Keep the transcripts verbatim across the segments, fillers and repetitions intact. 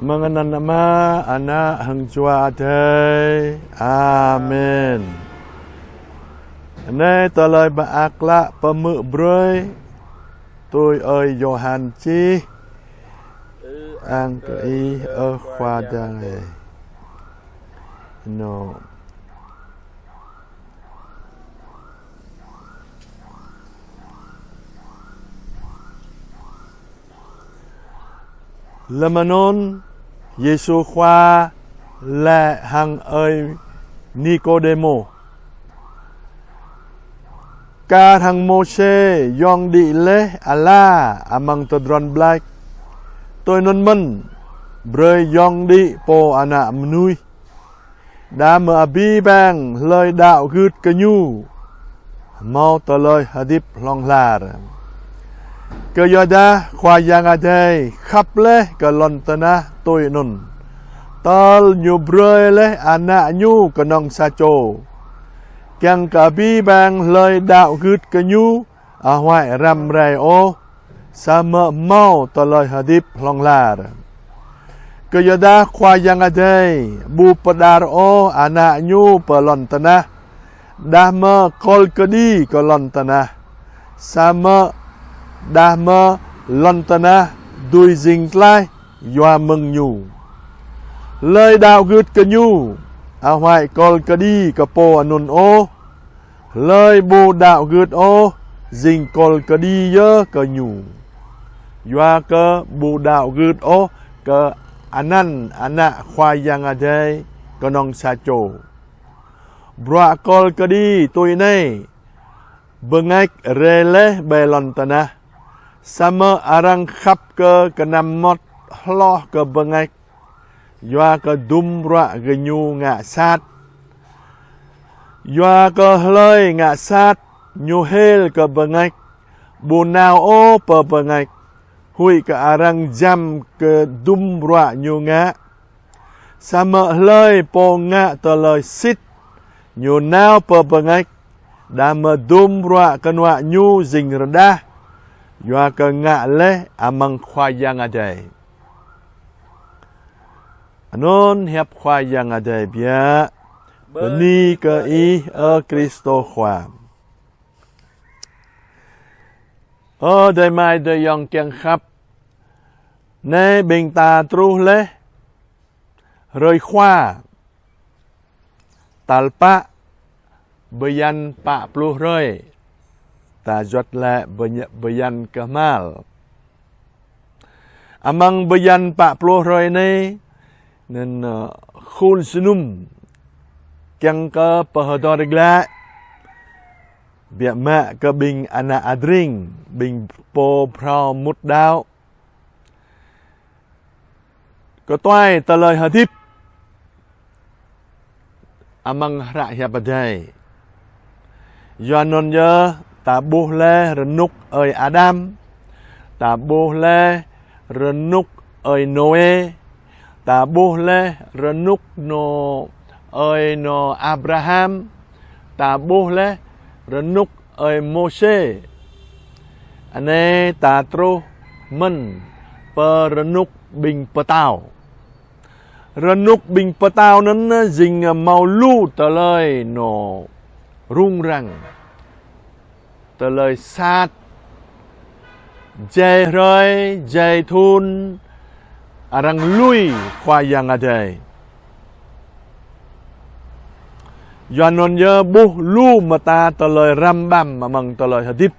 Mơ̆ng anăn Ama, Ană hăng Jua Adai. Amen. Anai tơlơi mơak klă pơmưk brơi tui ơi Yôhan čih. Ang kơ Ih, ơ Khua Yang Adai. Nô. Lơm anŭn, Yêsu Khua laĭ hăng ơi Nikôdêmô: Kar hăng Môsê yŏng đĭ laih ala amăng tơdron ƀlač, tui anŭn mơ̆n brơi yŏng đĭ Pô Ană Mơnuih. Đah mơ̆ abih bang hlơi đaŏ gưt kơ Ñu hmâo tơlơi hơdip hlŏng lar. Kơyuadah Khua Yang Adai khăp laih kơ lŏn tơnah tui anŭn, tơl Ñu brơi laih Ană Ñu kơnơ̆ng sa čô, kiăng kơ abih bang hlơi đaŏ gưt kơ Ñu ahuăi răm rai ôh, samơ̆ hmâo tơlơi hơdip hlŏng lar. Kơyuadah Khua Yang Adai ƀu pơđar ôh Ană Ñu pơ lŏn tơnah, đah mơ̆ kol kơđi kơ lŏn tơnah, samơ̆ đah mơ̆ lŏn tơnah dưi jing tlaih yua mơ̆ng Ñu. Hlơi đaŏ gưt kơ Ñu ahuăi kol kơđi kơ pô anŭn ôh. Hlơi ƀu đaŏ gưt ôh, jing kol kơđi yơh kơ ñu, yua kơ ƀu đaŏ gưt ôh kơ anăn Ană Khua Yang Adai kơnơ̆ng sa čô. Bruă kol kơđi tui anai: bơngač rai laih ƀơi lŏn tơnah, samơ̆ arăng khăp kơ kơnăm mơmŏt hloh kơ bơngač, yua kơ dŭm bruă gơñu ngă sat. Yua kơ hlơi ngă sat ñu hil kơ bơngač, ƀu nao ôh pơ bơngač, huĭ kơ arăng jăm kơ dŭm bruă ñu ngă. Samơ̆ hlơi pô ngă tơlơi sĭt, ñu nao pơ bơngač, đah mơ̆ dŭm bruă kơnuă ñu jing rơđah, yua kơ ngă laih amăng Khua Yang Adai. Anŭn hiăp Khua Yang Adai biă. Bơni kơ Ih, ơ Kristô Khua. Ơ adơi amai ayŏng kiăng khăp, anai ƀing ta truh laih hrơi Khua, tal pă bơyan pă pluh hrơi, ta juăt laĭ bơyan kơhmal. Amăng bơyan pă pluh hrơi anai, anŭn, ơ, khul jơnum kiăng kơ pơhơdơr glaĭ, biă mă kơ ƀing ană adring, ƀing pô phrâo mŭt đaŏ, kơtuai tơlơi hơdip amăng hră hiăp Adai. Yua anŭn yơh ta ƀuh laih rơnŭk ơi Adam, ta ƀuh laih rơnŭk ơi Nôê, ta ƀuh laih rơnŭk nô ơi nô Abraham, ta ƀuh laih rơnŭk ơi Môsê. Anai ta truh mơ̆n pơ rơnŭk ƀing pơtao. Rơnŭk ƀing pơtao anŭn jing hmâo lu tơlơi nô rŭng răng, tơlơi sat, jai hrơi, jai thŭn, arăng lui Khua Yang Adai. Yua anŭn yơh ƀuh lu mơta tơlơi răm ƀăm amăng tơlơi hơdip.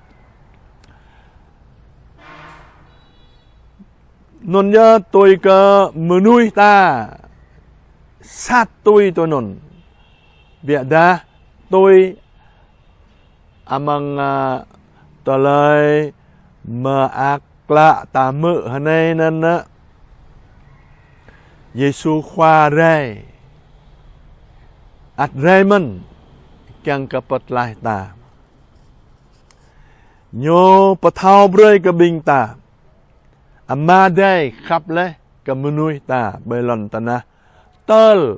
Anŭn yơh tui kơ mơnuih ta sat tui tui anŭn. Biă dah tui amăng, ơ, tơlơi mơak klă ta hmư̆ hrơi anai anŭn, ơ, Yêsu Khua rai, ăt rai mơ̆n kiăng kơ pơtlaih ta. Ñu pơthâo brơi kơ ƀing ta, Ama Adai khăp laih kơ mơnuih ta ƀơi lŏn tơnah, tơl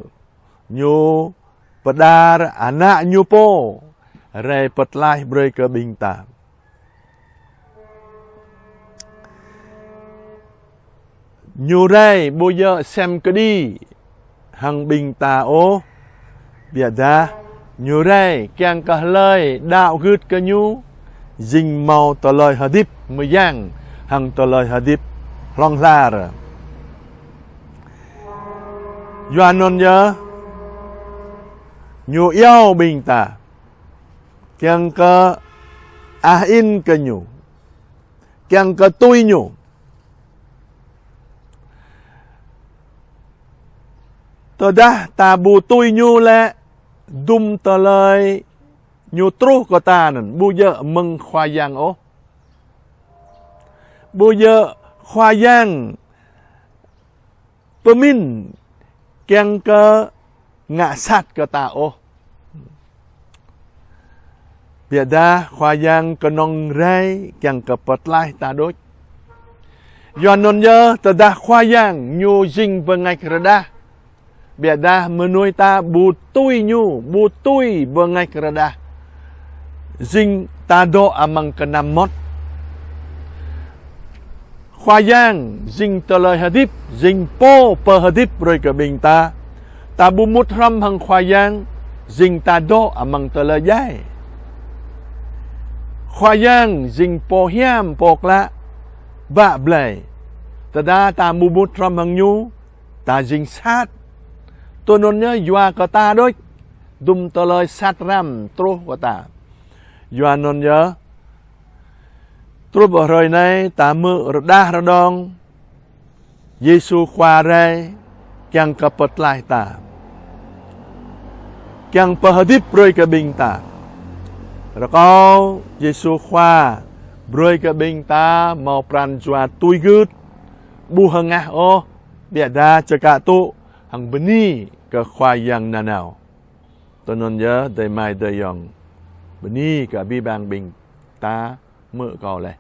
Ñu pơđar Ană Ñu pô rai pơtlaih brơi kơ ƀing ta. Ñu rai ƀu djơ̆ sem kơđi hăng ƀing ta ôh. Biă dah, ñu rai kiăng kơ hlơi đaŏ gưt kơ ñu, jing hmâo tơlơi hơdip mơyang hăng tơlơi hơdip hlŏng lar. Yua anŭn yơh, ñu iâu ƀing ta kiăng kơ ah in kơ ñu, kiăng kơ tui ñu. Tơdah ta ƀu tui ñu lĕ, dŭm tơlơi ñu truh kơ ta anŭn ƀu djơ̆ mơ̆ng Khua Yang ôh. Ƀu djơ̆ Khua Yang pơmĭn kiăng kơ ngă sat kơ ta ôh. Biă dah Khua Yang kơnơ̆ng rai kiăng kơ pơtlaih ta đôč. Yua anŭn yơh, tơdah Khua Yang ñu jing bơngač rơđah, biă dah mơnuih ta ƀu tui ñu, ƀu tui bơngač rơđah, jing ta dŏ amăng kơnăm mơmŏt. Khua Yang jing tơlơi hơdip, jing pô pơhơdip brơi kơ ƀing ta. Ta ƀu mŭt hrŏm hăng Khua Yang, jing ta dŏ amăng tơlơi djai. Khua Yang jing pô hiam, pô klă, bă blai. Tơdah ta ƀu mŭt hrŏm hăng ñu, ta jing sat. Tui anŭn yơh, yua kơ ta đôč, dŭm tơlơi sat răm truh kơ ta. Yua anŭn yơh, truh pơ hrơi anai ta hmư̆ rơđah rơđông, Yêsu Khua rai kiăng kơ pơtlaih ta, kiăng pơhơdip brơi kơ ƀing ta. Rơkâo Yêsu Khua brơi kơ ƀing ta hmâo pran jua tui gưt, ƀu hơngah ôh, biă dah čơkă tŭ hăng bơni kơ Khua Yang nanao. Tui anŭn yơh, adơi amai adơi ayŏng, bơni kơ abih bang ƀing ta hmư̆ kâo laih.